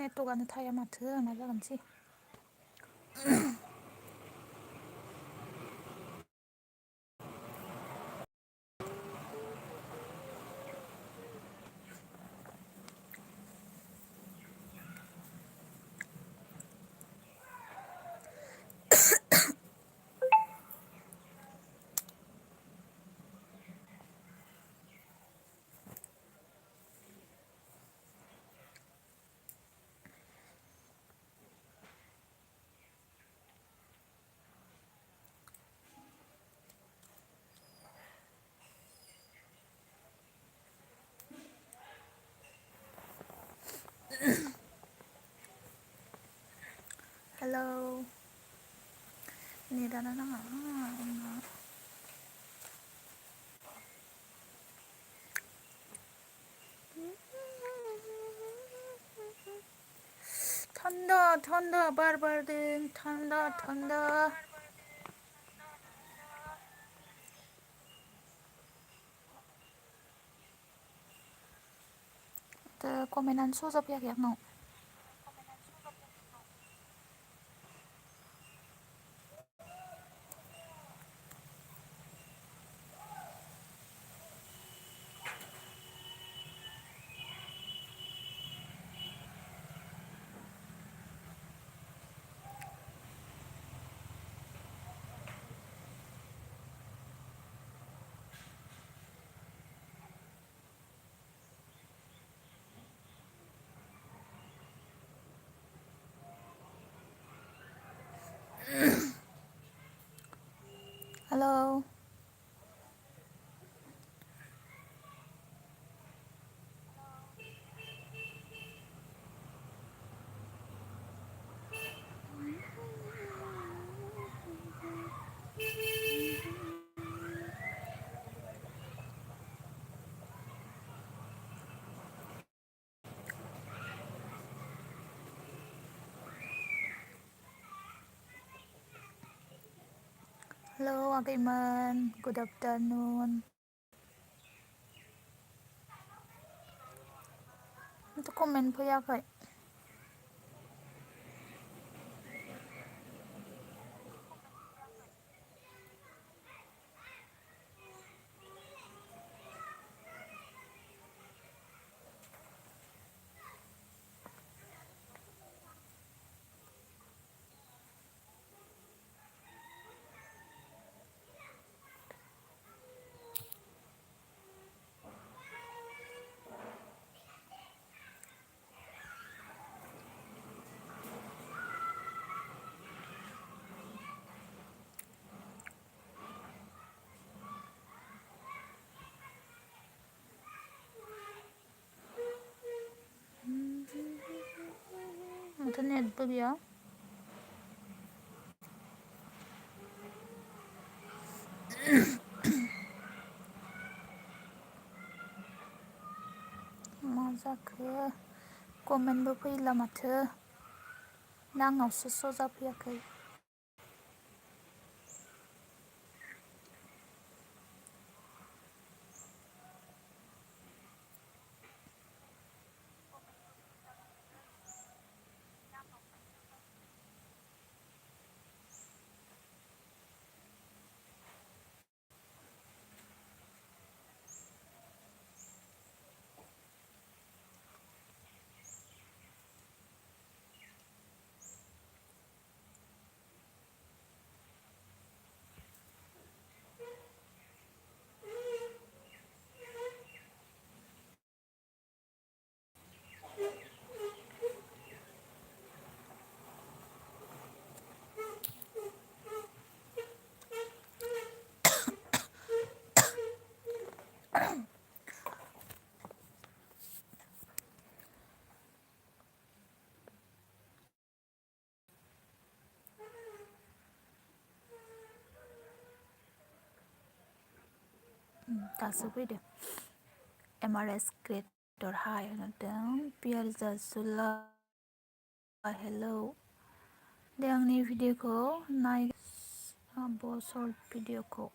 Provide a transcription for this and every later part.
नेटवर्कआनो थाया माथो मा जागोनसै हेलौ नेटानो नाङा आंना थान्दा थान्दा बार बारदों थान्दा थान्दा कमेन्टआनो स' जाफैयाखै आंनाव हेलौ हेलौ आगैमोन गुड आफ्टारनुन माथो कमेन्ट फैयाखै माथो नेटबो गैया मा जाखो कमेन्टबो फैला माथो ना आंनावसो स' जाफैयाखै दासो फैदो एमआरएस क्रिएटर हाय होनदों पियार जासुला हेलौ दे आंनि भिडिअखौ नाय सर्ट भिडिअखौ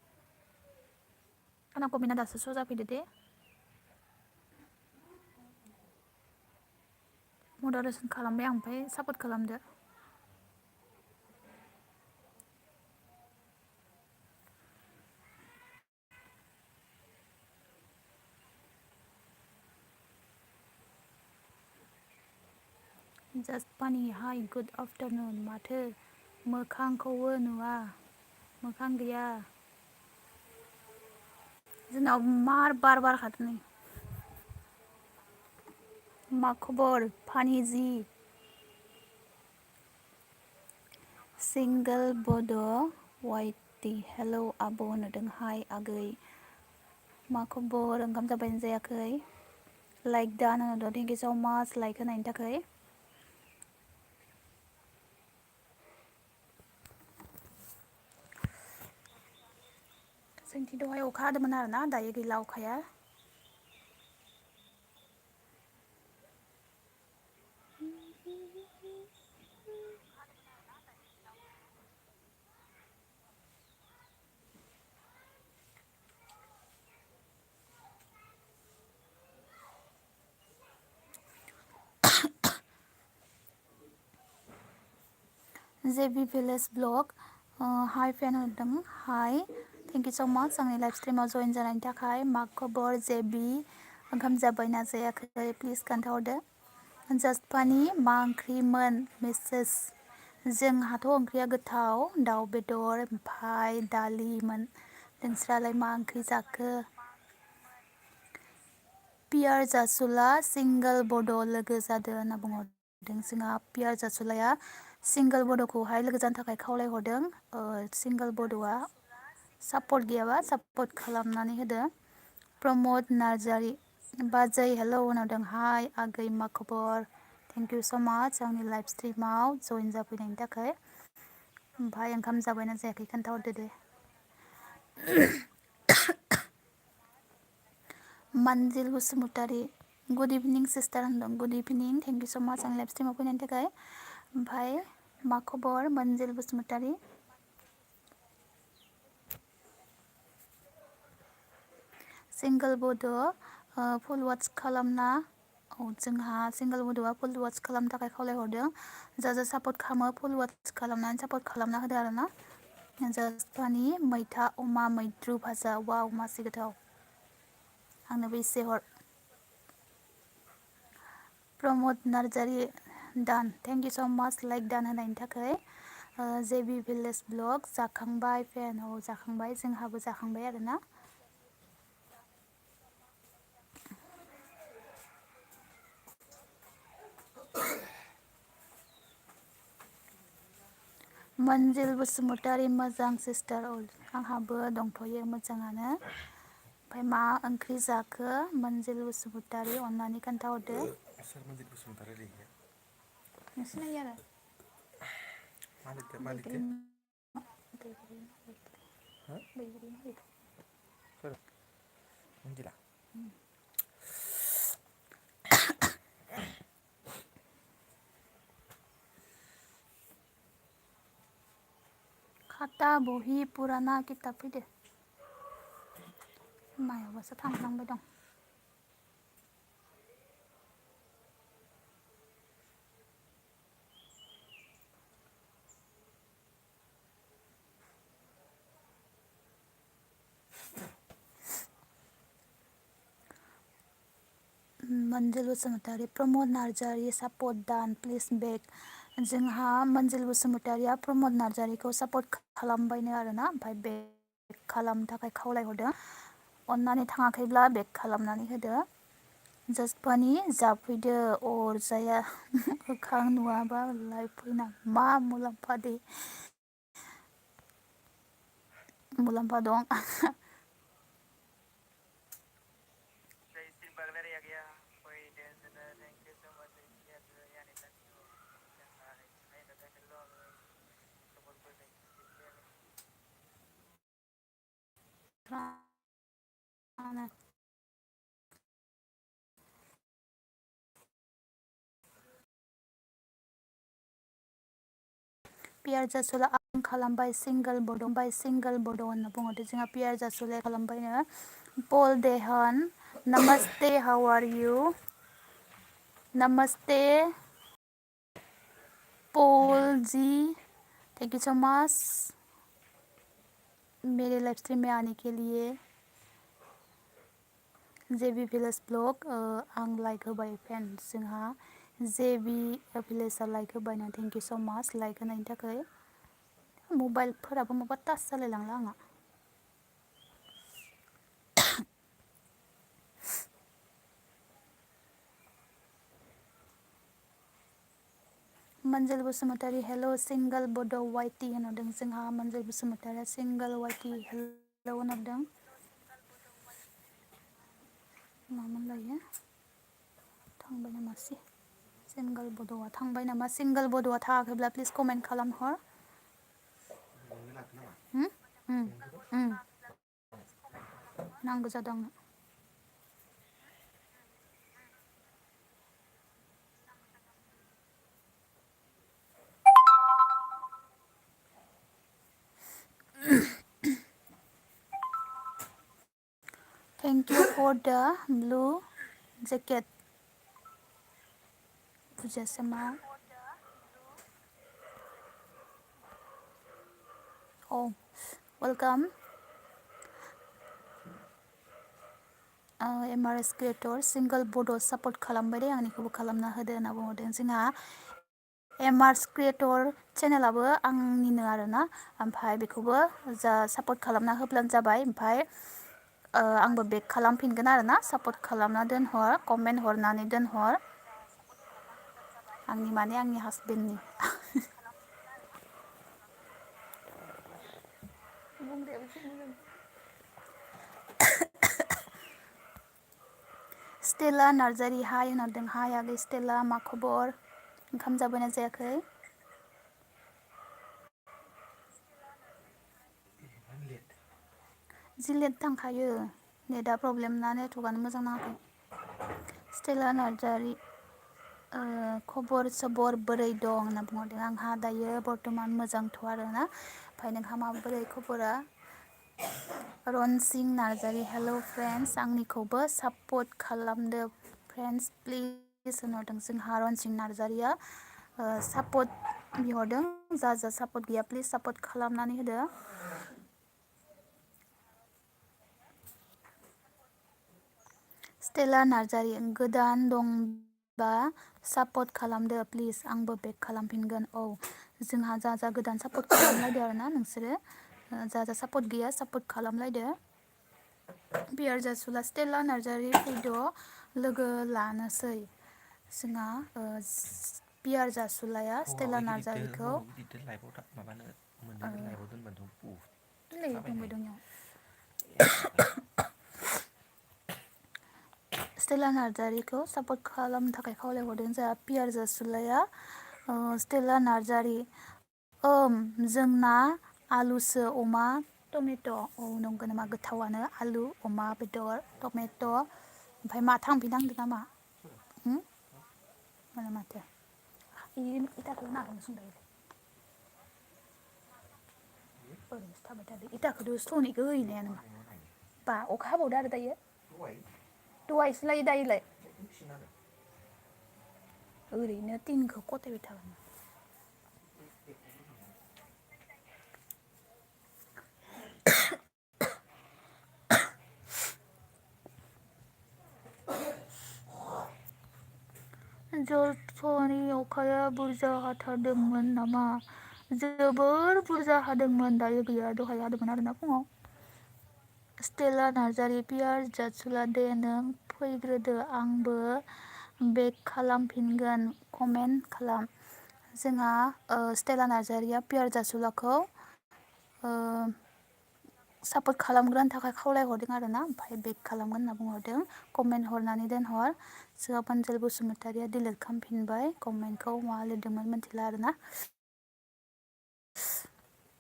आंना कमेन्टआ दासो स' जाफैदो दे मदारेसन खालामबाय आं ओमफ्राय सापर्ट खालामदो। जास्ट पानि हाय गुड आफ्टारनुन माथो मोखांखौबो नुवा मोखां गैया जोंनाव मार बार बारखादों नै मा खबर फानि जि सिंगोल बड' वाइटि हेलौ आब' होनदों हाय आगै मा खबर ओंखाम जाबायना जायाखै लाइक दा होनदों थेंक इउ स' माच लाइक होनायनि थाखाय जोंथि दहाय अखा हादोंमोन आरोना दायो गैला अखाया जेबि भिलेज ब्लग हाय फेन होनदों हाय थेंक इउ स' माच आंनि लाइभ स्ट्रिमाव जइन जानायनि थाखाय मा खबर जेबि ओंखाम जाबायना जायाखै प्लिज खोन्थाहरदो जास्ट फानि मा ओंख्रिमोन मेसेज जोंहाथ' ओंख्रिया गोथाव दाउ बेदर ओमफाय दालिमोन नोंस्रालाय मा ओंख्रि जाखो पियार जासुला सिंगोल बड' लोगो जादों होनना बुंहरदों जोंहा पियार जासुलाया सिंगोल बड'खौहाय लोगो जानो थाखाय खावलायहरदों सिंगोल बड'आ सापर्ट गैयाबा सापर्ट खालामनानै होदो प्रमद नार्जारि बाजै हेलौ होनहरदों हाय आगै मा खबर थेंक इउ स' माच आंनि लाइभ स्ट्रिमाव जइन जाफैनायनि थाखाय ओमफाय ओंखाम जाबायना जायाखै खोन्थाहरदो दे मानजिल बसुमतारी गुड इभिनिं सिस्टार होनदों good evening thank you so' माच आंनि लाइभ स्ट्रिमाव फैनायनि थाखाय ओमफाय मा खबर मोनजिल बसुमतारी सिंगोल बड' फुल वाट्स खालामना जोंहा सिंगोल बड'आ फुल वाट्स खालामनो थाखाय खावलायहरदों जा सापर्ट खालामो फुल वाट्स खालामनानै सापर्ट खालामना होदो आरो ना जास्ट फानि मैथा अमा मैद्रु भाजा वाव मासि गोथाव आंनोबो एसे हर प्रमद नार्जारि दान थेंक इउ स' माच लाइक दान होनायनि थाखाय जेबि भिलेज ब्लग जाखांबाय फेन जाखांबाय जोंहाबो जाखांबाय आरोना मोनजिल बसुमतारी मोजां सिस्टार आंहाबो दंथ'यो मोजाङानो ओमफ्राय मा ओंख्रि जाखो मोनजिल बसुमतारी अननानै खोन्थाहरदो सोर मोनजिल बसुमतारी सिनायो आरो मालिकखौ सोर मोनजिला खाता बहि पुराना किताब फैदो मायावबासो थांफ्लांबाय दं मोनजिल बसुमतारी प्रमद नार्जारि सापर्ट दान प्लिज बेक जोंहा मोनजिल बसुमतारिया प्रमद नार्जारिखौ सापर्ट खालामबायनो आरोना ओमफ्राय बेक खालामनो थाखाय खावलायहरदों अननानै थाङाखैब्ला बेक खालामनानै होदो जास्ट फानि जाफैदो अरजाया मोखां नुवाबा लाइभ फैना मा मुलाम्फा दे मुलाम्फा दं पियार जासुला आं खालामबाय सिंगोल बड' होनना बुंहरदो जोंहा पियार जासुला खालामबायनो पल देहान नमस्ते हाउ आर इउ नमस्ते Paul ji thank you so much मेरे लाइव स्ट्रीम में आने के लिए। जेबी भिलेज ब्लग आं लाइक होबाय फ्रेन्ड जोंहा जेबी भिलेजआ लाइक होबायना thank you so much like होनायनि थाखाय। मबाइलफोराबो माबा टाच जालायलांला आंना। मोनजिल बसुमतारी हेल' सिंगोल बड' वाइटि होनहरदों जोंहा मोनजिल बसुमतारिया सिंगोल वाइटि हेल' होनहरदों। मामोन लायो थांबाय नामासै सिंगोल बड'आ थांबाय नामा सिंगोल बड'आ थाङाखैब्ला प्लिज कमेन्ट खालामहर। नांगौ जादों आंनो। Thank you for the blue jacket बुजियासै मा औ welcome M R S creator सिंगोल बड' सापर्ट खालामबाय दे आंनिखौबो खालामना होदो होनना बुंहरदों जोंहा एम आर एस क्रिएटर चेनेलाबो आंनिनो आरोना ओमफ्राय बेखौबो जा सापर्ट खालामना होब्लानो जाबाय ओमफ्राय आंबो बेक खालामफिनगोन आरोना सापर्ट खालामना दोनहर कमेन्ट हरनानै दोनहर आंनि माने आंनि हासबेन्डनि स्टेला नार्जारि हाय होनहरदों हाय आगै स्टेला मा खबर ओंखाम जाबायना जायाखै? जि लेट थांखायो नेटआ प्रब्लेम ना नेटवर्कआनो मोजां नाङाखै। स्टेला नार्जारि खबर सबर बोरै दं होनना बुंहरदों आंहा दायो बर्थमान मोजांथ' आरोना ओमफ्राय नोंहा माबोरै खबरा? रनसिं नार्जारि हेल' फ्रेन्ड्स आंनिखौबो सापर्ट खालामदो फ्रेन्ड्स प्लिज होनहरदों जोंहा रनसिं नार्जारिया सापर्ट बिहरदों जा जा सापर्ट गैया प्लिज सापर्ट खालामनानै होदो। स्टेला नार्जारि गोदान दंबा सापर्ट खालामदो प्लिज आंबो बेक खालामफिनगोन औ जोंहा जा जा गोदान सापर्ट खालामलायदो आरोना नोंसोरो जा जा सापर्ट गैया सापर्ट खालामलायदो। पियार जासुला स्टेला नार्जारि फैद' लोगो लानोसै जोंहा पियार जासुलाया स्टेला नार्जारिखौ स्टेला नार्जारिखौ सापर्ट खालामनो थाखाय खावलायहरदों जोंहा पियार जासुलाया स्टेला नार्जारि जोंना आलुसो अमा टमेट' औ नंगौ नामा गोथावानो आलु अमा बेदर टमेट' ओमफ्राय मा थांफिननांदो नामा मोनो माथो इटाखौ नागारनो संदायो ओरैनोसो थाबाय थादो इटाखौथ' स्ट'निखौ हैनाया नङा बा अखा हाबावदो आरो दायो दहायसो लायो दायोलाय ओरैनो टिनखौ कटायबाय थागोन। जरथ'नि अखाया बुरजा हाथारदोंमोन नामा? जोबोर बुरजा हादोंमोन दायो गैया दहाय हादोंमोन आरोना फुङाव। स्टेला नार्जारि पियार जासुला दे नों फैग्रोदो आंबो बेक खालामफिनगोन कमेन्ट खालाम। जोंहा स्टेला नार्जारिया पियार जासुलाखौ सापर्ट खालामग्रोनो थाखाय खावलायहरदों आरोना ओमफ्राय बेक खालामगोन होनना बुंहरदों कमेन्ट हरनानै दोनहर। जोंहा मोनजिल बसुमतारिया डिलिट खालामफिनबाय कमेन्टखौ मा लिरदोंमोन मिथिला आरोना।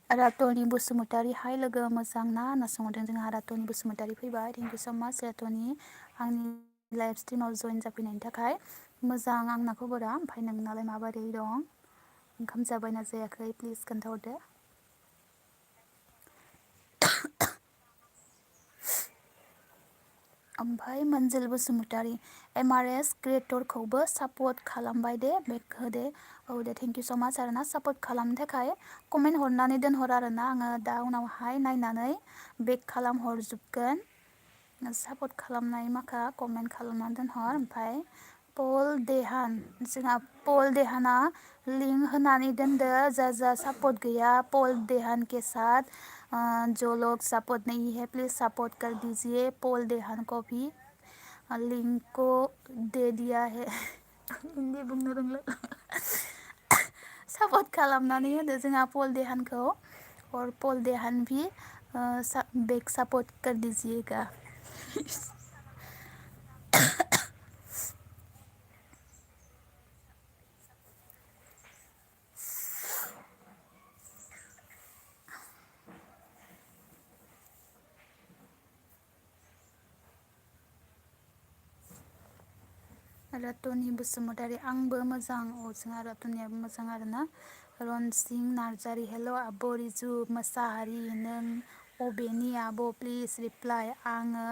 रातनि बसुमतारी हाय लोगो मोजां ना होनना सोंहरदों जोंहा रातनि बसुमतारी फैबाय थेंक इउ स' माच रातनि आंनि लाइभ स्ट्रिमाव जइन जाफैनायनि थाखाय मोजां आंना खबरा ओमफ्राय नोंनालाय माबोरै दं ओंखाम जाबायना जायाखै प्लिज खोन्थाहरदो। ओमफ्राय मोनजिल बसुमतारी MRS क्रिएटरखौबो सापर्ट खालामबाय दे बेक होदे औ दे थेंक इउ स' माच आरोना सापर्ट खालामनो थाखाय कमेन्ट हरनानै दोनहर आरोना आङो दा उनावहाय नायनानै बेक खालामहरजोबगोन सापर्ट खालामनाय माखा कमेन्ट खालामना दोनहर ओमफ्राय पल देहान जोंहा पल देहाना लिंक होनानै दोनदो जा सापर्ट गैया पल देहान के साथ जो लोग सपोर्ट नहीं है प्लीज़ सपोर्ट कर दीजिए पॉल देहान को भी लिंक को दे दिया है हिंदी बुंनो रोंला सापर्ट खालामनानै होदो जोंहा पल देहानखौ और पल देहान भी बैक सपोर्ट कर दीजिएगा रतनि बसुमतारी आंबो मोजां जोंहा रतनियाबो मोजां आरोना रनसिं नार्जारि हेल' आब' रिजु मोसाहारि नों अबेनि आब' प्लिज रिप्लाइ आङो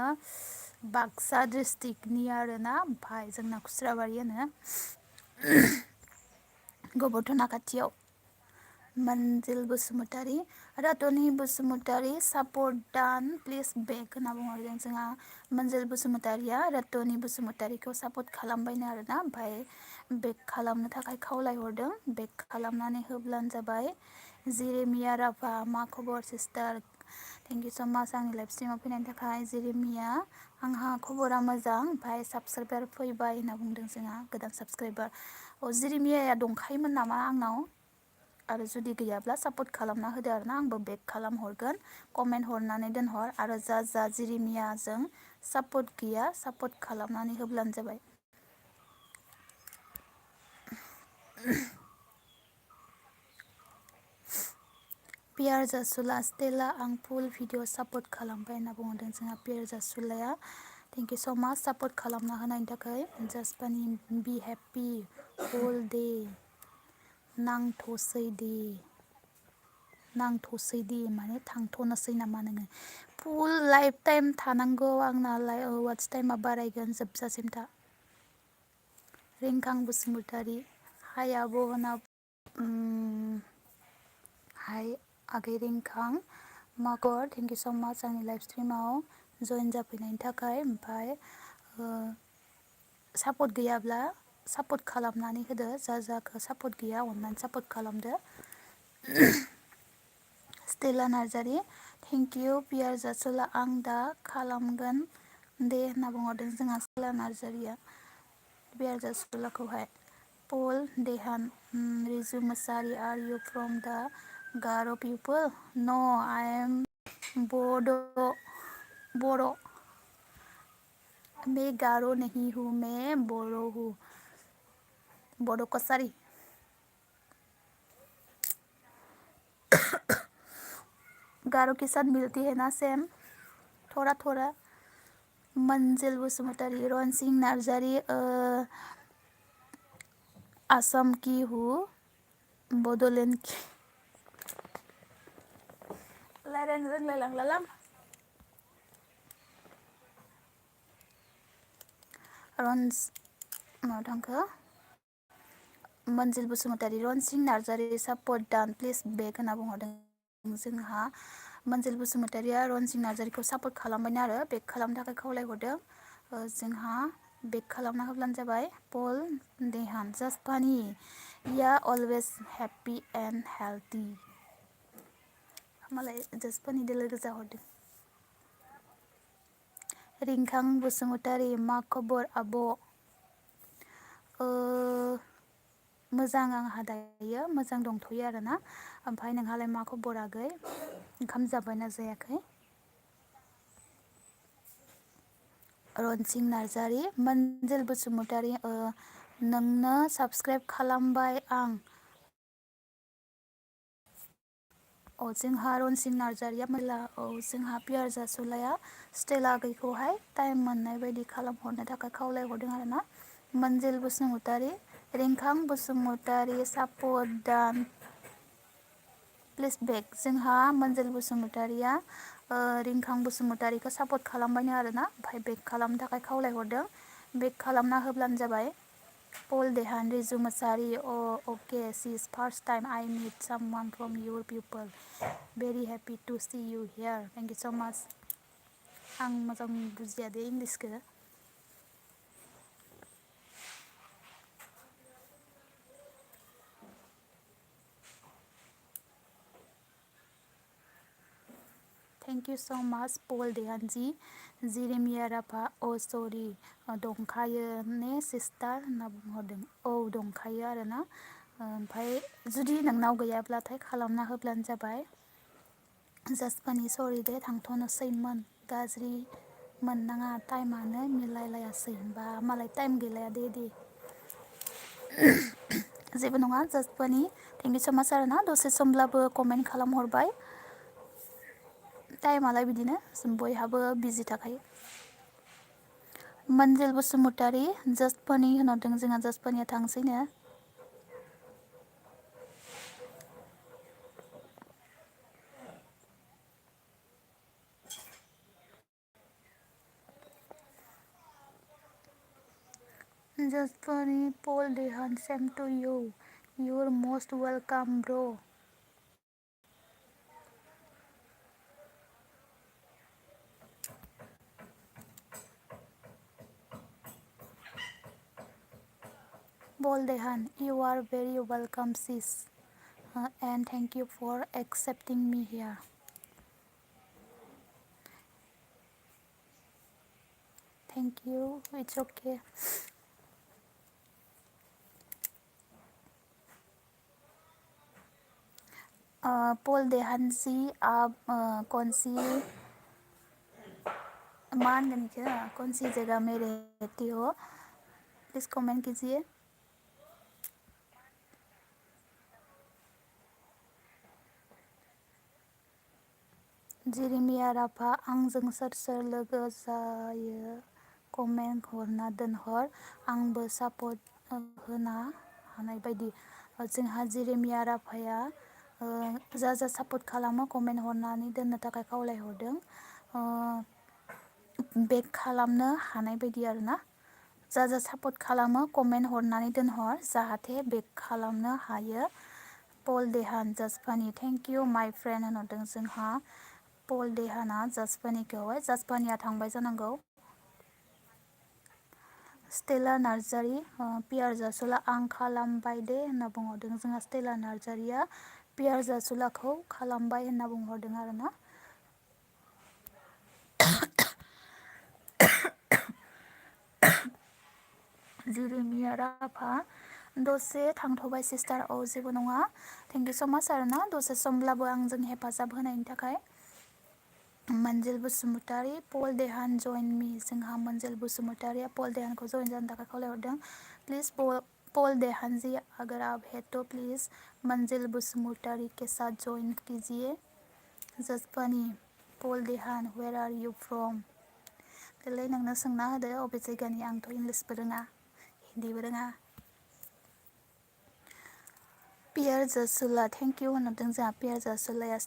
बाक्सा डिस्ट्रिक्टनि आरोना ओमफ्राय जोंना खुस्राबारि होनो गोबोरथना खाथियाव मोनजिल बसुमतारी रतनि Basumatary support done please back होनना बुंहरदों जोंहा मोनजिल बसुमतारिया रतनि बसुमतारिखौ सापर्ट खालामबायनो आरोना ओमफ्राय बेक खालामनो थाखाय खावलायहरदों बेक खालामनानै होब्लानो जाबाय जिरेमिया राभा मा खबर सिस्टार थेंक इउ स' माच आंनि लाइभ स्ट्रिमाव फैनायनि थाखाय जिरेमिया आंहा खबरा मोजां ओमफ्राय साबस्क्राइबार फैबाय होनना बुंदों जोंहा गोदान साबस्क्राइबार जिरेमियाया दंखायोमोन नामा आंनाव आरो जुदि गैयाब्ला सापर्ट खालामना होदो आरोना आंबो बेक खालामहरगोन कमेन्ट हरनानै दोनहर आरो जा जिरेमियाजों सापर्ट गैया सापर्ट खालामनानै होब्लानो जाबाय पियार जासुला स्टेला आं फुल भिडिअ सापर्ट खालामबाय होनना बुंदों जोंहा पियार जासुलाया थेंक इउ स' माच सापर्ट खालामना होनायनि थाखाय जासपानि बि हेपि होल डे नांथ'सै दे माने थांथ'नोसै नामा नोङो फुल लाइफ टाइम थानांगौ आंनालाय वाट्स टाइमा बारायगोन जोबजासिम था रिंखां बसुमतारी हाय आब' होना हाय आगै रिंखां मागर थेंक इउ स' माच आंनि लाइभ स्ट्रिमाव जइन जाफैनायनि थाखाय ओमफ्राय सापर्ट गैयाब्ला सापर्ट खालामनानै होदो जाखौ सापर्ट गैया अननानै सापर्ट खालामदो स्टेला नार्जारि थेंक इउ पियार जासुला आं दा खालामगोन दे होनना बुंहरदों जोंहा स्टेला नार्जारिया पियार जासुलाखौहाय पल देहान रिजु मोसाहारि आर इउ फ्रम दा गार' पिपल न' आइ एम बर' मैं गारो नहीं हूँ मैं बोरो हूँ बोरो कसारी गारो के साथ मिलती है ना सेम थोड़ा थोड़ा मंजिल बसुमतारी रन सिंह नार्जारी आसाम की हूँ बड'लेण्ड की रायज्लायनो रोंलायलांलालां रन्स मायाव थांखो Manjil Basumatary Ransingh Narzary support done please back होनना बुंहरदों जोंहा मंजिल बसुमतारिया रनसिं नार्जारिखौ सापर्ट खालामबायनो आरो बेक खालामनो थाखाय खावलायहरदों जोंहा बेक खालामना होब्लानो जाबाय पल देहान जास्ट फानि या अलवेज हेपि एन्ड हेल्थि मालाय जास्ट फानि लोगो जाहरदों रिंखां बसुमतारी मा खबर आब' मोजां आंहा दायो मोजां दंथ'यो आरोना ओमफ्राय नोंहालाय मा खबर आगै ओंखाम जाबायना जायाखै रनसिं नार्जारि मोनजिल बसुमतारी नोंनो साबस्क्राइब खालामबाय आं जोंहा रनसिं नार्जारिया मेला जोंहा पियार जासुलाया स्टेला आगैखौहाय टाइम मोननाय बायदि खालामहरनो थाखाय खावलायहरदों आरोना मोनजिल बसुमतारी रिंखां बसुमतारी सापर्ट डान प्लिज बेक जोंहा मोनजिल बसुमतारिया रिंखां बसुमतारिखौ सापर्ट खालामबायनो आरोना ओमफ्राय बेक खालामनो थाखाय खावलायहरदों बेक खालामना होब्लानो जाबाय पल देहान Riju Mosahary okay sis first time I meet someone from your people very happy to see you here thank you so' much आं मोजां बुजिया दे इंलिसखौ थेंक इउ स' माच पल देहानजि जिरिमिया राभा सरि दंखायो ने सिस्टार होनना बुंहरदों औ दंखायो आरोना ओमफ्राय जुदि नोंनाव गैयाब्लाथाय खालामना होब्लानो जाबाय जासपानि सरि दे थांथ'नोसैमोन गाज्रि मोननाङा टाइमानो मिलायलायासै बा मालाय टाइम गैलाया दे जेबो नङा जासपानि थेंक इउ स' माच आरोना दसे समब्लाबो कमेन्ट खालामहरबाय टाइमालाय बिदिनो बयहाबो बिजि थाखायो मोनजिल बसुमतारि जास्ट फानि होनहरदों जोंहा जास्ट फानिया थांसैनो जास्ट फानि पल देहान same to you your most welcome bro पल देहान you are very welcome sis and thank you for accepting me here. Thank you. It's okay. पोल देहानजी आप कौन सी मान गनी क्या कौन सी जगह में रहती हो प्लीज़ कमेंट कीजिए जिरिमिया राभा आंजों सोर सोर लोगो जायो कमेन्ट हरना दोनहर आंबो सापर्ट होना हानाय बायदि जोंहा जिरिमिया राभाया जा सापर्ट खालामो कमेन्ट हरनानै दोननो थाखाय खावलायहरदों बेक खालामनो हानाय बायदि आरोना जा सापर्ट खालामो कमेन्ट हरनानै दोनहर जाहाथे बेक खालामनो हायो पल देहान जासपानि थेंक इउ माय फ्रेन्ड होनहरदों जोंहा पल देहाना जासपानिखौहाय जासपानिया थांबाय जानांगौ स्टेला नार्जारि पियार जासुला आं खालामबाय दे होनना बुंहरदों जोंहा स्टेला नार्जारिया पियार जासुलाखौ खालामबाय होनना बुंहरदों आरोना जिरिमिया राभा दसे थांथ'बाय सिस्टार औ जेबो नङा थेंक इउ स' माच आरोना दसे समब्लाबो आंजों हेफाजाब होनायनि थाखाय मोनजिल बसुमतारि पल देहान जइन मी जोंहा मोनजिल बसुमतारिया पल देहानखौ जइन जानो थाखाय खावलायहरदों प्लिज़ पल देहान जी अगर आप है तो प्लीज़ मंजिल बसुमतारी के साथ जॉइन कीजिए जसपानी पल देहान वेर आर यू फ्रम देलाय नोंनो सोंना होदो अबे जायगानि आंथ' इंलिसबो रोङा हिन्दीबो रोङा पियार जासुला थेंक इउ होनहरदों जोंहा पियार जासुलाया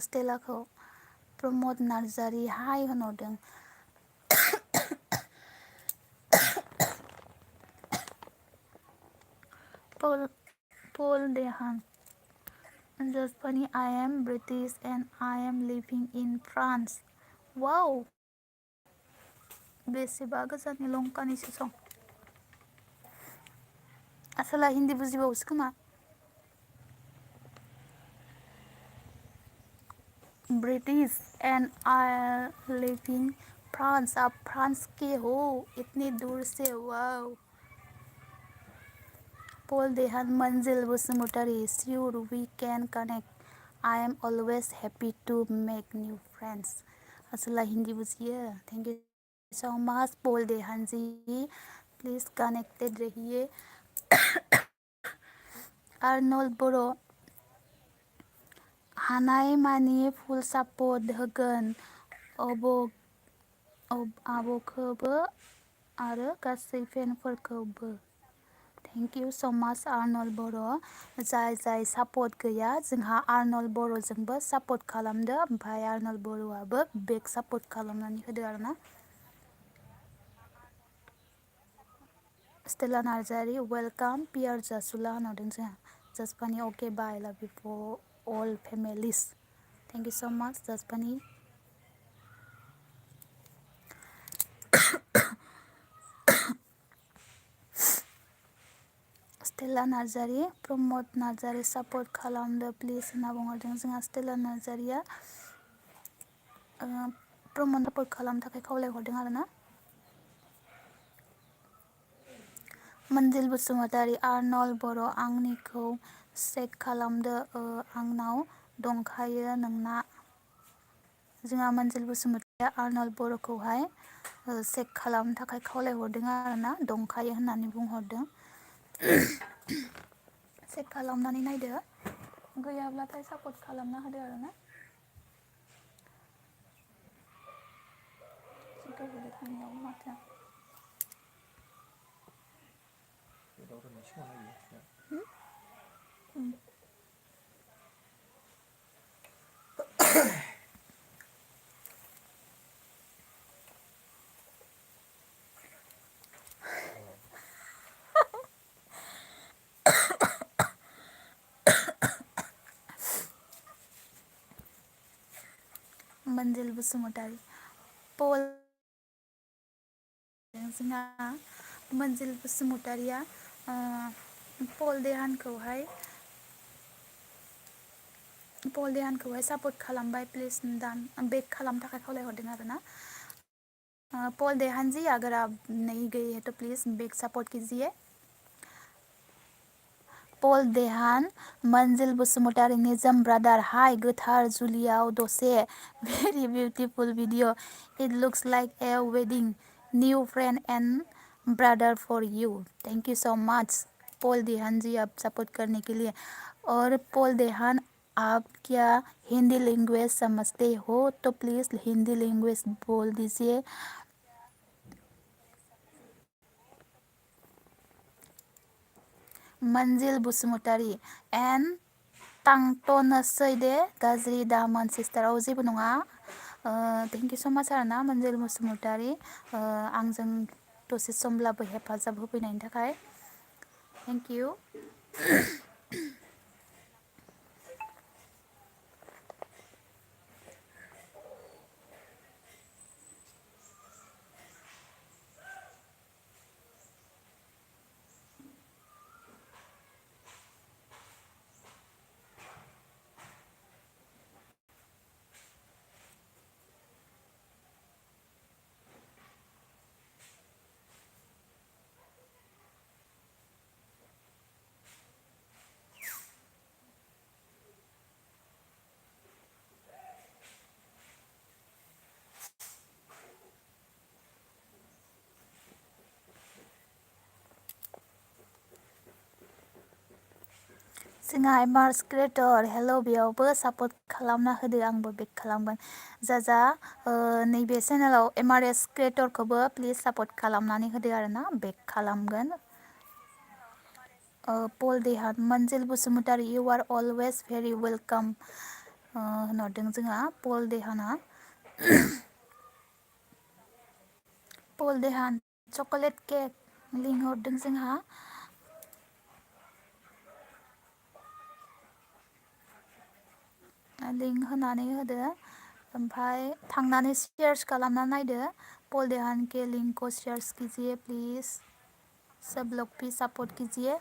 स्टेलाखौ प्रमद नार्जारि हाय होनहरदों पल देहान जसपानी I am British and I am living in France वाव बेसेबा गोजाननि लंकानिसो सं आसोला हिन्दी बुजिबावोसो खोमा British and I live in France आप फ्रांस के हो इतनी दूर से वाव Paul Dehan Manzil Busumutari sure we can connect I am always happy to make new friends असला हिंदी बुझिए thank you so much Paul Dehan ji please connected रहिए आर्नल्ड बर' हानाय मानि फुल सापर्ट होगोन आब'खौबो आरो गासै फेनफोरखौबो थेंक इउ स' माच आर्नल्ड बर' जाय सापर्ट गैया जोंहा आर्नल्ड बर'जोंबो सापर्ट खालामदो ओमफ्राय आर्नल्ड बर'आबो बेक सापर्ट खालामनानै होदो आरोना स्टेला नार्जारि वेलकाम पियार जासुला होनहरदों जोंहा जासपानि okay bye love you for all families thank you so' much जासपानि स्टेला नार्जारि प्रमद नार्जारि सापर्ट खालामदो प्लिज होनना बुंहरदों जोंहा स्टेला नार्जारिया प्रमद सापर्ट खालामनो थाखाय खावलायहरदों आरोना मोनजिल बसुमतारी आर्नल्ड बर' आंनिखौ चेक खालामदो आंनाव दंखायो नोंना जोंहा मोनजिल बसुमतारिया आर्नल्ड बर'खौहाय चेक खालामनो थाखाय खावलायहरदों आरोना दंखायो होननानै बुंहरदों चेक खालामनानै नायदो गैयाब्लाथाय सापर्ट खालामना होदो आरोना गोबोरै थांनायाव माथो मोनजिल बसुमतारी पल जोंहा मोनजिल बसुमतारिया पल देहानखौहाय सापर्ट खालामबाय प्लिज दान बेक खालामनो थाखाय खावलायहरदों आरोना पल देहान जी अगर आप नहीं गए हैं तो प्लीज़ बेक सपोर्ट कीजिए पल देहान मोनजिल बसुमतारिनि जोम ब्रादार हाय गोथार जुलियाव दसे very beautiful video it looks like a wedding new friend and brother for you thank you so much Paul Dehan ji आप सपोर्ट करने के लिए और पल देहान आप क्या हिंदी लैंग्वेज समझते हो तो प्लीज़ हिंदी लैंग्वेज बोल दीजिए मोनजिल बसुमतारी एन थांथ'नोसै दे गाज्रि दामोन सिस्टाराव जेबो नङा थेंक इउ स' माच आरोना मोनजिल बसुमतारी आंजों दसे समब्लाबो हेफाजाब होफैनायनि थाखाय थेंक इउ जोंहा एमार्स क्रिएटर हेल' बेयावबो सापर्ट खालामना होदो आंबो बेक खालामगोन जा नैबे चेनेलाव एमआरएस क्रिएटरखौबो प्लिज सापर्ट खालामनानै होदो आरोना बेक खालामगोन पल देहान मोनजिल बसुमतारी इउ आर अलवेज भेरि वेलकाम होनहरदों जोंहा पल देहाना पल देहान चकलेट केक लिंहरदों जोंहा लिंक होनानै होदो ओमफ्राय थांनानै शेयार्स खालामना नायदो पल देहान के लिंक को शेयार्स कीजिए प्लीज सब लोग भी सपोर्ट कीजिए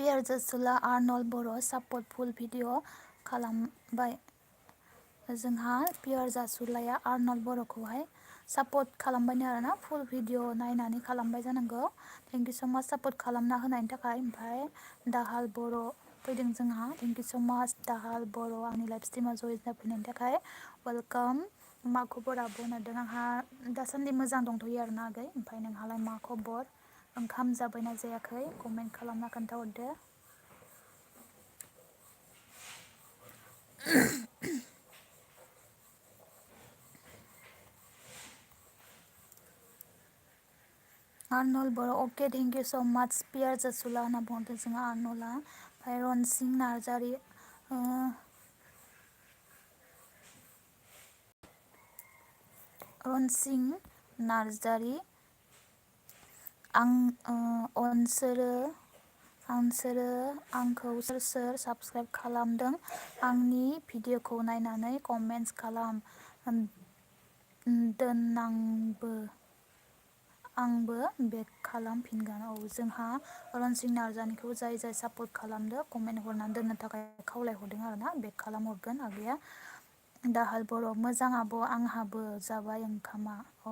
पियार जासुला आर्नल्ड बर' सापर्ट फुल भिडिअ खालामबाय जोंहा पियार जासुलाया आर्नल्ड बर'खौहाय सापर्ट खालामबायनो आरोना फुल भिडिअ नायनानै खालामबाय जानांगौ थेंक इउ स माच सापर्ट खालामना होनायनि थाखाय ओमफ्राय दाहाल बर' फैदों जोंहा थेंक इउ स माच दाहाल बर' आंनि लाइभ स्ट्रिमाव जयन जाफैनायनि थाखाय वेलकाम मा खबर आब' होनदों आंहा दासान्दि मोजां दंथ'यो आरोना आगै ओमफ्राय नोंहालाय मा खबर ओंखाम जाबायना जायाखै कमेन्ट खालामना खोन्थाहरदो Arnold Boro' okay thank you so much पियार जासुला होनना बुंदों जोंहा आर्नल्डआ ओमफ्राय रनसिं नार्जारि रनसिं नार्जारि आं आंसोरो आंखौ सोर सोर साबस्क्राइब खालामदों आंनि भिडिअखौ नायनानै कमेन्टस खालाम आंबो बेक खालामफिनगोन औ जोंहा रनसिं नार्जारिखौ जाय जाय सापर्ट खालामदो कमेन्ट हरनानै दोननो थाखाय खावलायहरदों आरोना बेक खालामहरगोन आगैया दाहाल बर' मोजां आब' आंहाबो जाबाय ओंखामा औ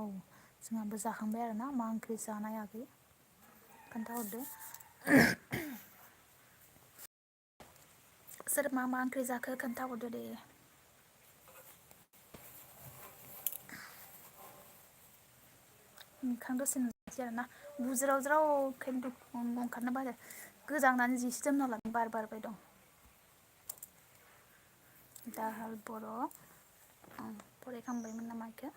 जोंहाबो जाखांबाय आरोना मा ओंख्रि जानाय आगै खोन्थाहरदो सोर मा ओंख्रि जाखो खोन्थाहरदो दे मोखां दसे नुजासै आरोना बुज्राव ज्राव खिन्थु ओंखारनो बारो गोजांनानै जिसो जोमना लादों बार बारबाय दं दाहाल बर' फरायखांबायमोन नामा इखो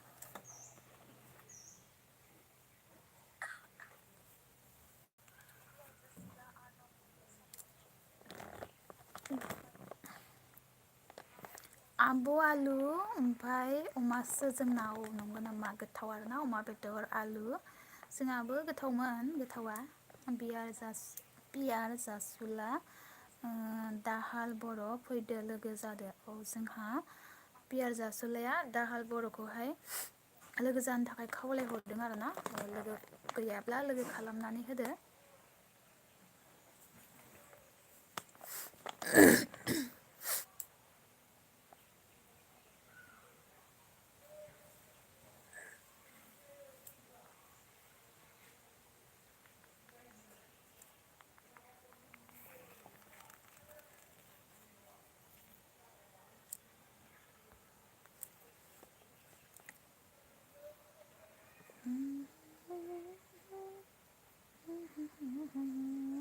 आब' आलु ओमफ्राय अमासो जोंना औ नंगौ नामा गोथाव आरोना अमा बेदर आलु जोंहाबो गोथावमोन गोथावा पियार जासुला दाहाल बर' फैदो लोगो जादो औ जोंहा पियार जासुलाया दाहाल बर'खौहाय लोगो जानो थाखाय खावलायहरदों आरोना लोगो गैयाब्ला लोगो खालामनानै होदो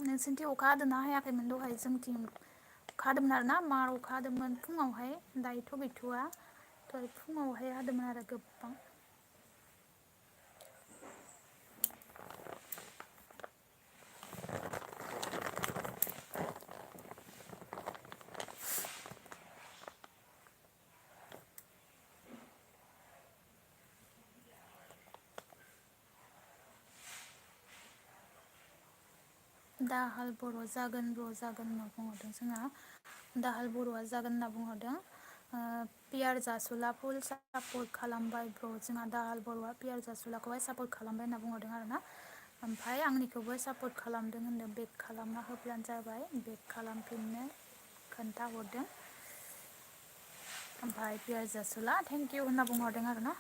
नोंसोरनिथिं अखा हादोंना हायाखैमोन दहाय जोंथिं अखा हादोंमोन आरोना मार अखा हादोंमोन फुङावहाय दायोथ' गैथ'वा दहाय फुङावहाय हादोंमोन आरो गोबां दाहाल बर' जागोन होनना बुंहरदों जोंहा दाहाल बर'आ जागोन होनना बुंहरदों पियार जासुला फुल सापर्ट खालामबाय ब्र जोंहा दाहाल बर'आ पियार जासुलाखौहाय सापर्ट खालामबाय होनना बुंहरदों आरोना ओमफ्राय आंनिखौबो सापर्ट खालामदों होनदों बेक खालामना होब्लानो जाबाय बेक खालामफिननो खोन्थाहरदों ओमफ्राय पियार जासुला थेंक इउ होनना बुंहरदों आरोना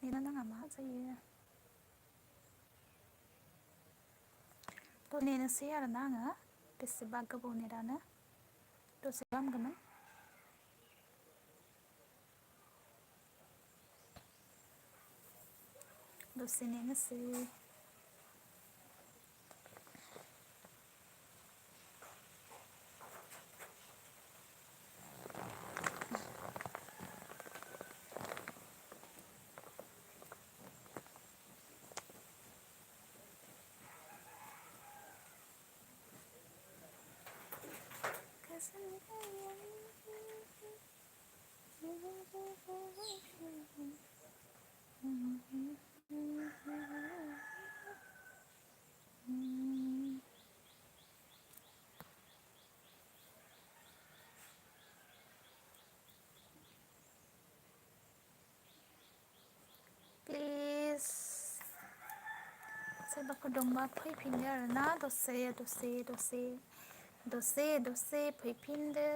नेना नाङा मा जायो थ' नेनोसै आरोना आङो बेसेबा गोबाव नेटानो दसे खालामगौमोन दसे नेनोसै प्लिज सोरबाफोर दंबा फैफिनदो आरोना दसे फैफिनदो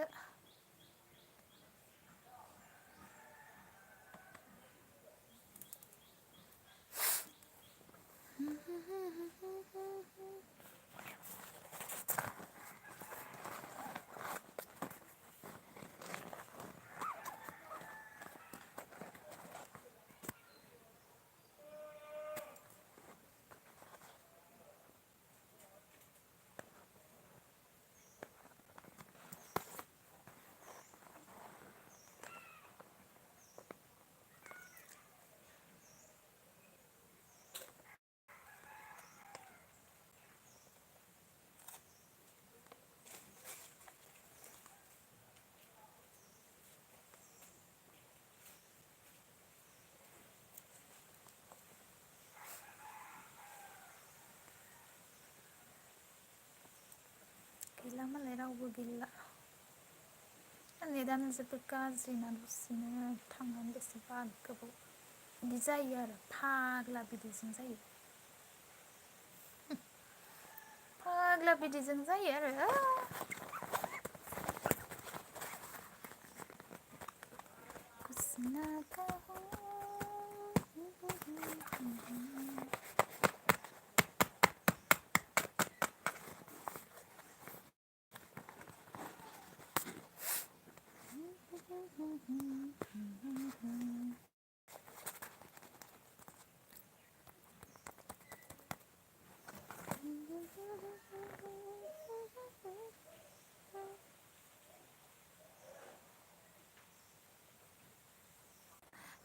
गैला मालाय रावबो गैला नेटानो जोबोद गाज्रिना दसेनो थांनानै बेसेबा गोबाव बिदि जायो आरो फाग्ला बिदिजों जायो फाग्ला बिदिजों जायो आरो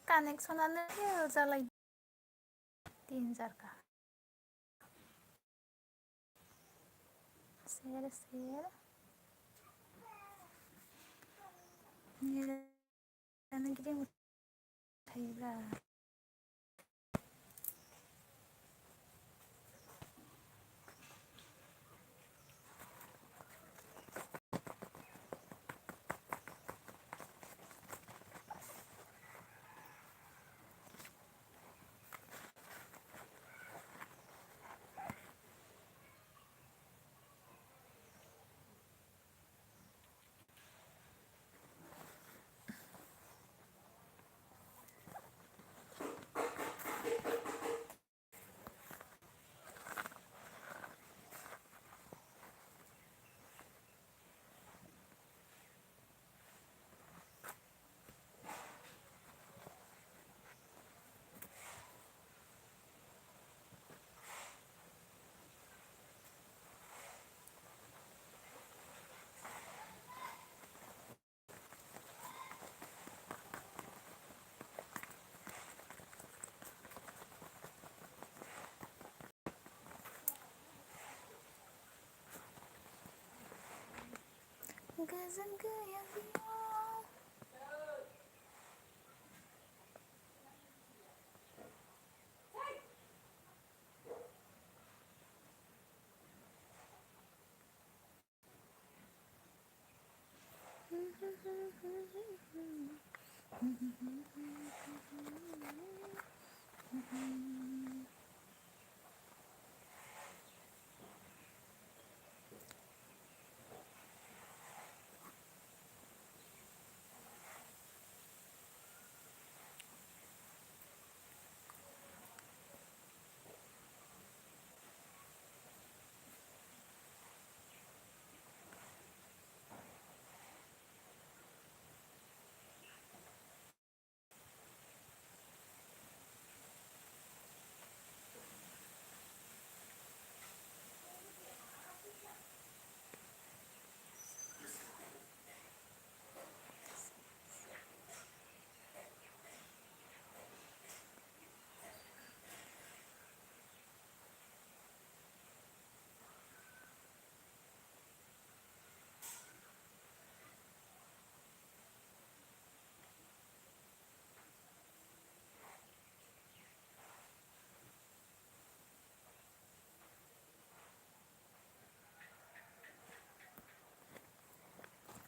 कानेक्सनानो फेल जालाय डेन्जारखा सेर नेटानो गिदिं थायोब्रा गोजोन गैया जिउआव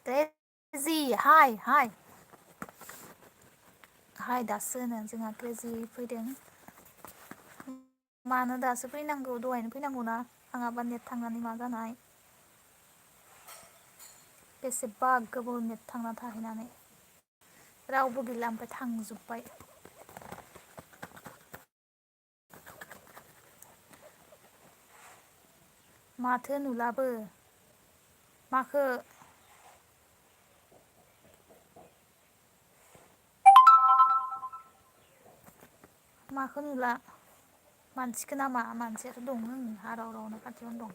क्रेजि हाय हाय हाय दासो नो जोंहा क्रेजि फैदों मानो दासो फैनांगौ दहायनो फैनांगौ ना आंहाबा नेट थांनानै मा जानाय बेसेबा गोबाव नेट थांना थाहैनानै रावबो गैला ओमफ्राय थांजोब्बाय माथो नुलाबो माखो माखौ नुला मानसिखो नामा मानसियाथ' दङ हाराव रावनो खाथियावनो दं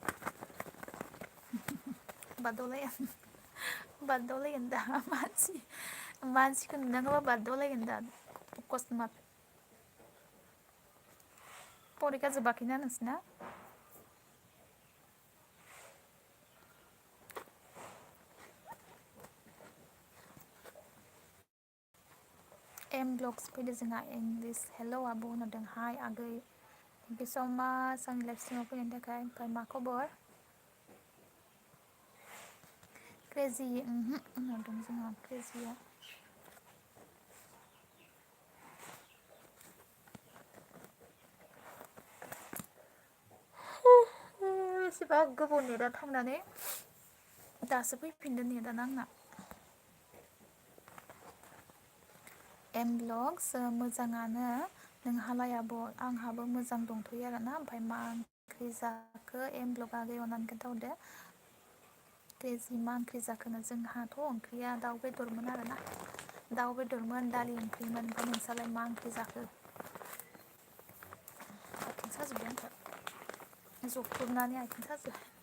बागदावलायगोन दा मानसिखौ नुनांगौबा बागदावलायगोन दा अकसमात परिखा जोबाखैना नोंसिना एम ब्लग्स फैदो जोंहा इंलिस हेलौ आब' होनदों हाय आगै थेंक इउ स' माच आंनि लाइफ स्ट्रिमाव फैनायनि थाखाय ओमफ्राय मा खबर क्रेजि होनहरदों जोंहा क्रेजिया बेसेबा गोबाव नेटआ थांनानै दासो फैफिनदो नेटआनो आंना एम ब्लग्स मोजाङानो नोंहालाय आब' आंहाबो मोजां दंथ'यो आरोना ओमफ्राय मा ओंख्रि जाखो एम ब्लग आगै अननानै खोन्थाहरदो क्रेजि मा ओंख्रि जाखोनो जोंहाथ' ओंख्रिया दाउ बेदरमोन आरोना दाउ बेदरमोन दालि ओंख्रिमोन ओमफ्राय नोंसालाय मा ओंख्रि जाखो आथिं साजोब्बाय आंखो जख्रुबनानै आथिं साजोब्बाय